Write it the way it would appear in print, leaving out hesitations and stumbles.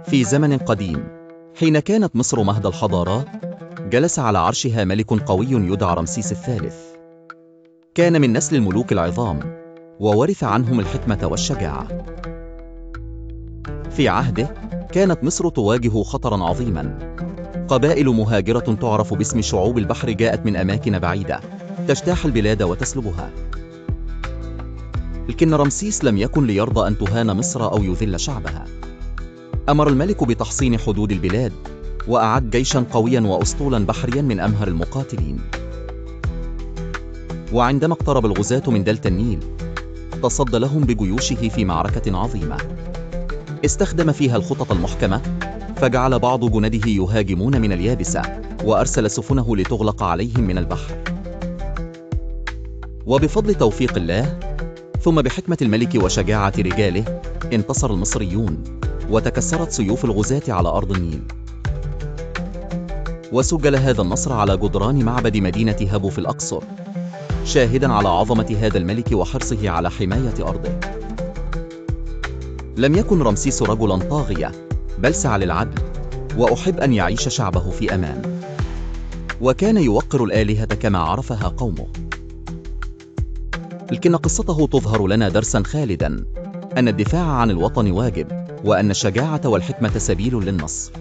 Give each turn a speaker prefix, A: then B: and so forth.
A: في زمن قديم، حين كانت مصر مهد الحضارات، جلس على عرشها ملك قوي يدعى رمسيس الثالث. كان من نسل الملوك العظام، وورث عنهم الحكمة والشجاعة. في عهده كانت مصر تواجه خطرا عظيما. قبائل مهاجرة تعرف باسم شعوب البحر جاءت من أماكن بعيدة تجتاح البلاد وتسلبها. لكن رمسيس لم يكن ليرضى أن تهان مصر أو يذل شعبها. أمر الملك بتحصين حدود البلاد، وأعد جيشا قويا وأسطولا بحريا من أمهر المقاتلين. وعندما اقترب الغزاة من دلتا النيل، تصدى لهم بجيوشه في معركة عظيمة استخدم فيها الخطط المحكمة، فجعل بعض جنده يهاجمون من اليابسة، وأرسل سفنه لتغلق عليهم من البحر. وبفضل توفيق الله، ثم بحكمة الملك وشجاعة رجاله، انتصر المصريون، وتكسرت سيوف الغزاة على أرض النيل. وسجل هذا النصر على جدران معبد مدينة هابو في الأقصر، شاهدا على عظمة هذا الملك وحرصه على حماية أرضه. لم يكن رمسيس رجلا طاغية، بل سعى للعدل، وأحب أن يعيش شعبه في أمان، وكان يوقر الآلهة كما عرفها قومه. لكن قصته تظهر لنا درسا خالدا، أن الدفاع عن الوطن واجب، وأن الشجاعة والحكمة سبيل للنصر.